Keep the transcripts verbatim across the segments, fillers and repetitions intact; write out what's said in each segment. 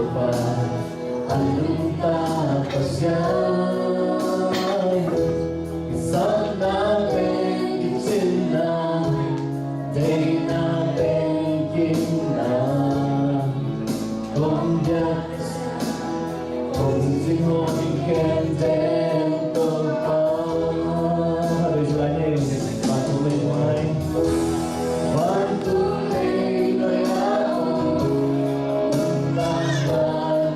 A nungta Pasian, kisapna pen kicinna, deihna pen gimna, kong biak, kong cing hong khenten Topa. Hallelujah. Vantung lei nuai, vantung lei nuai a om, vantung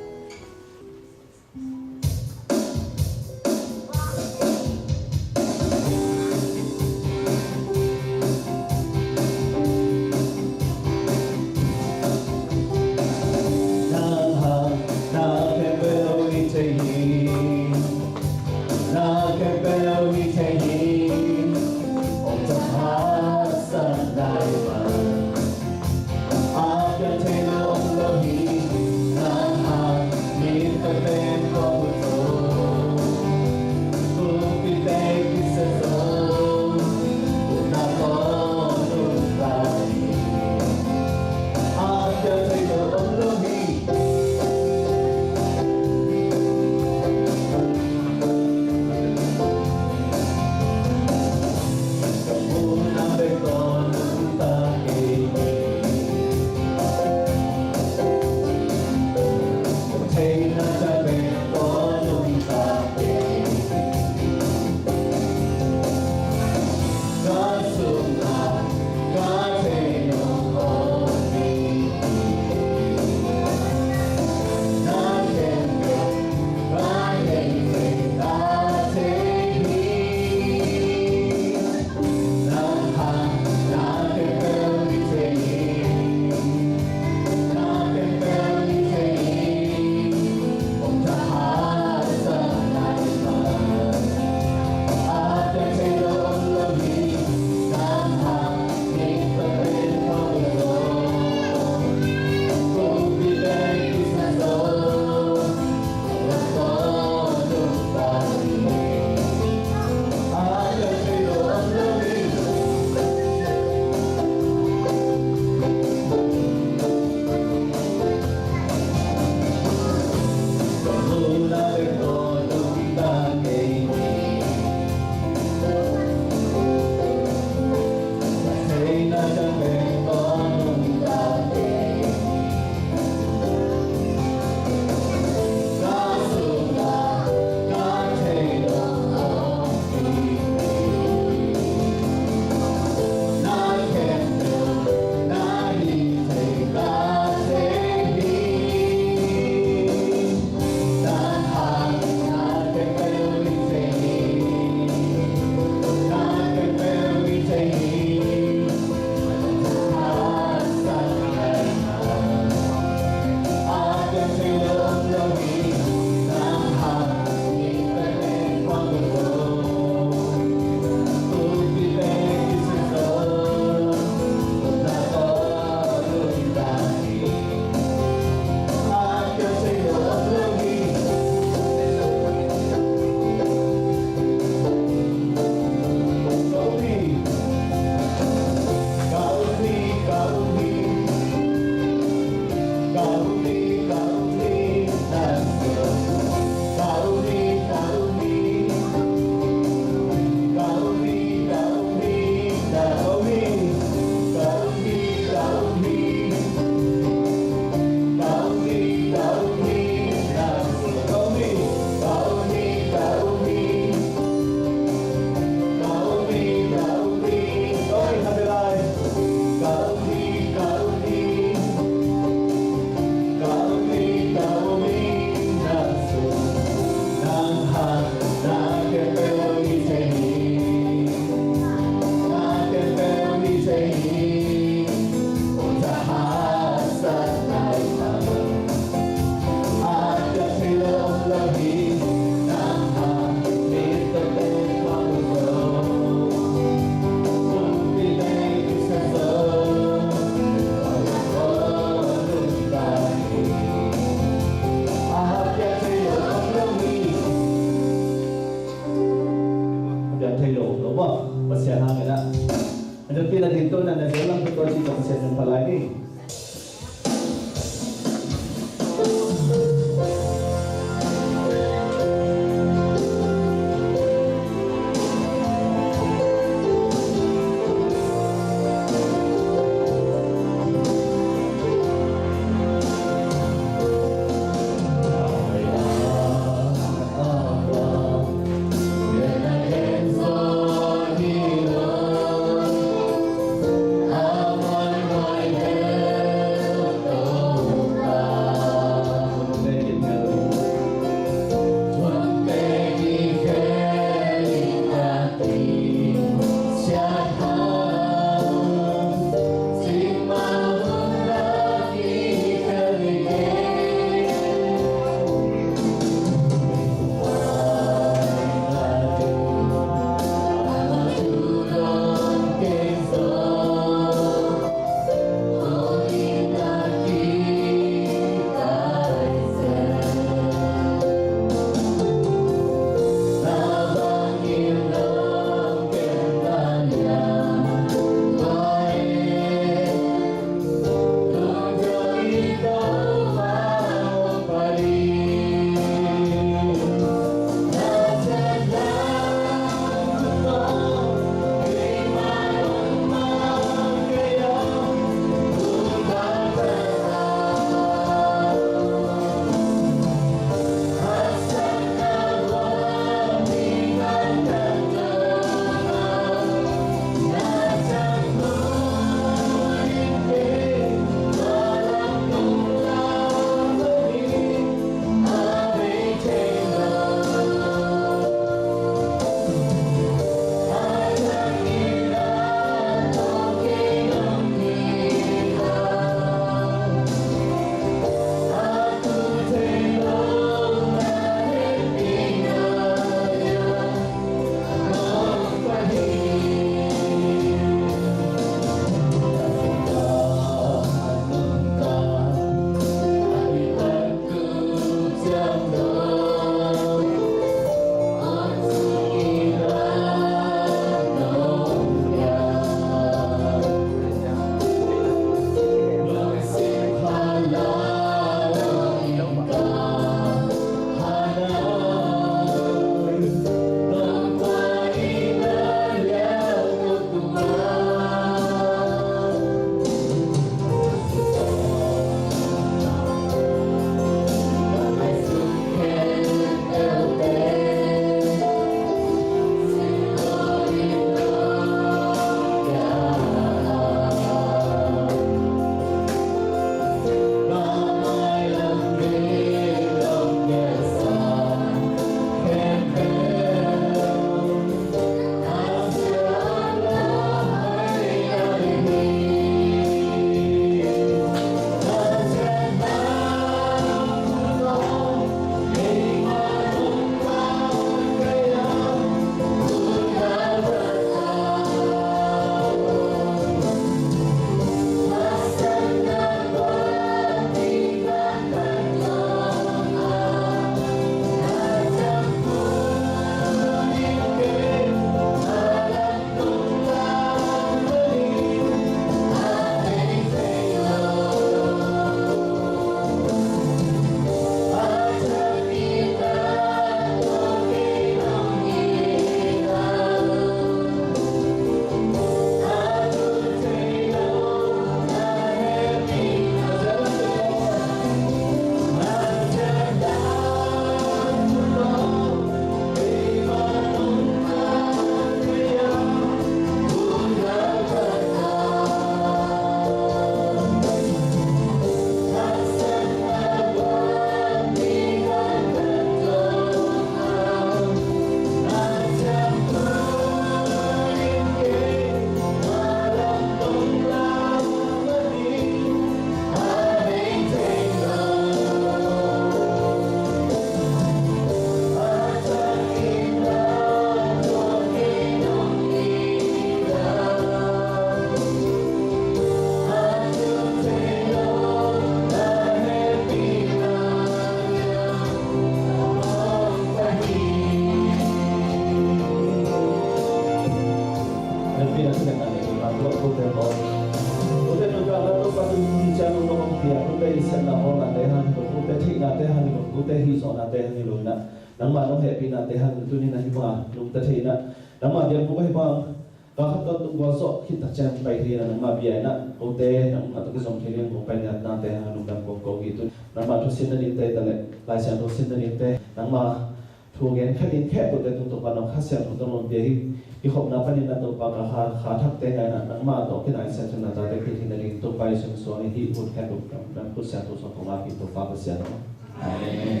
Sepna bawlnate hang hi lo, kote theihnate hang hi lo, kote hihzawhnate hang hi lo in ah, nangmah nong hehpihnate hang hi lo, tuni in ah hih bang a lungtang thei in ah, nangmah biakbuk ah hih bang a kha khat tawh tung gualzawh khit tak ciang pai thei in ah, nangmah bia in ah kote nangmah tawh kizom thei ding kong pai nate hang lungdam kong ko hi. Tuni nangmah thu sim nadingte ta leh Lai Siangtho sim nadingte, nangmah thu gen khat in khempeuhte tung Topa nong Kha Siangtho tawh nong pia hi. Kikhopna panin ah Topa ka kha, kha thakte ngai in ah nangmah tawh kinai siangtho na tate pia theihna ding Topa Jesu min suang in hih hun khempeuh nang khut siangtho suang kong lak hi Topa Pasian aw. Amen.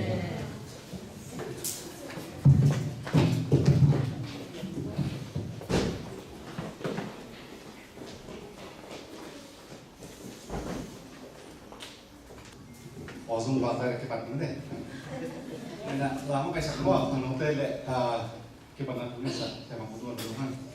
Aw, zong ba ta kipat mene. Ena, la mo kai sak mo, ang no te le, ah, kipat na kung sa, sa mga puto na han.